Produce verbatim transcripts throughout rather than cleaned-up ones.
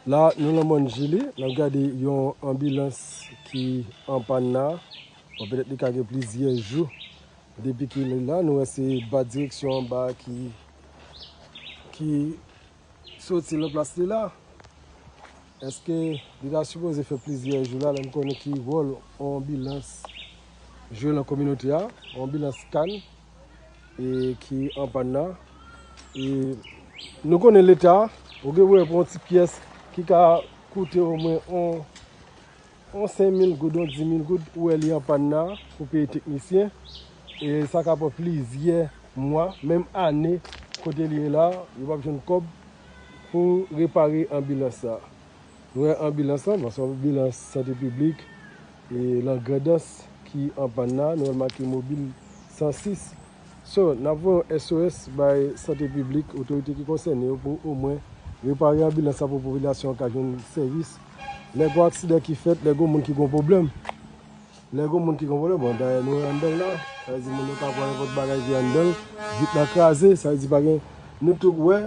La, nou nan mòn Jili, n ap gade yon anbilans ki an pàn la. Bon, petèt li ka gen plizyè jou depi ki li la. Nou wè se ba direksyon anba ki, ki soti nan plas li la. Èske li ta sipoze fè plizyè jou la, lè n konnen ki wòl yon anbilans jwe nan kominote a, yon anbilans kann e ki an pàn nan. E nou konnen Leta, ou gen wè pou yon ti pyès ki ka koute omwen yon, yon senk mil goud, yon dis mil goud, ou wè li an pàn nan pou peye teknisyen. E sa ka pran plizyè mwa, menm ane, kote li ye la, yo p ap jwenn kòb pou repare anbilans sa. Nou wè anbilans lan, bon, se yon anbilans sante piblik e lan Grandans ki an pàn nan, nou wè l make mobil san sis. So, n ap voye yon S O S bay sante piblik, otorite ki konsène yo pou omwen repare anbilans sa pou popilasyon an ka jwenn sèvis. Lè gon aksidan ki fèt, lè gon moun ki gon pwoblèm. Lè gon moun ki gon pwoblèm, bon, dayè nou wè anndan l la, sa vle di moun yo ka pran nenpòt bagay ki anndan l, vit lan kraze, sa vle di pa gen, nou tout wè,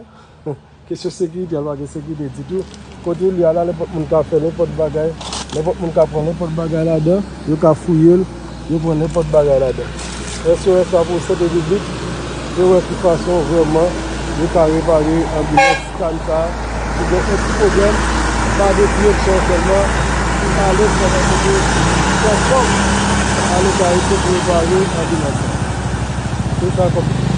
kesyon sekirite, al pa gen sekirite ditou. Kote li a la, nenpòt moun ka fè nenpòt bagay, nenpòt moun ka pran nenpòt bagay ladan, yo ka fouye l, yo pran nenpòt bagay ladan. S O S la pou sante piblik, yo wè ki fason vrèman yo ka repare anbilans kann sa, ki gen yon ti pwoblèm, pa de direksyon sèlman, ki ale sèlman kote fè kòb, ale ka repare anbilans sa. Se sa kòm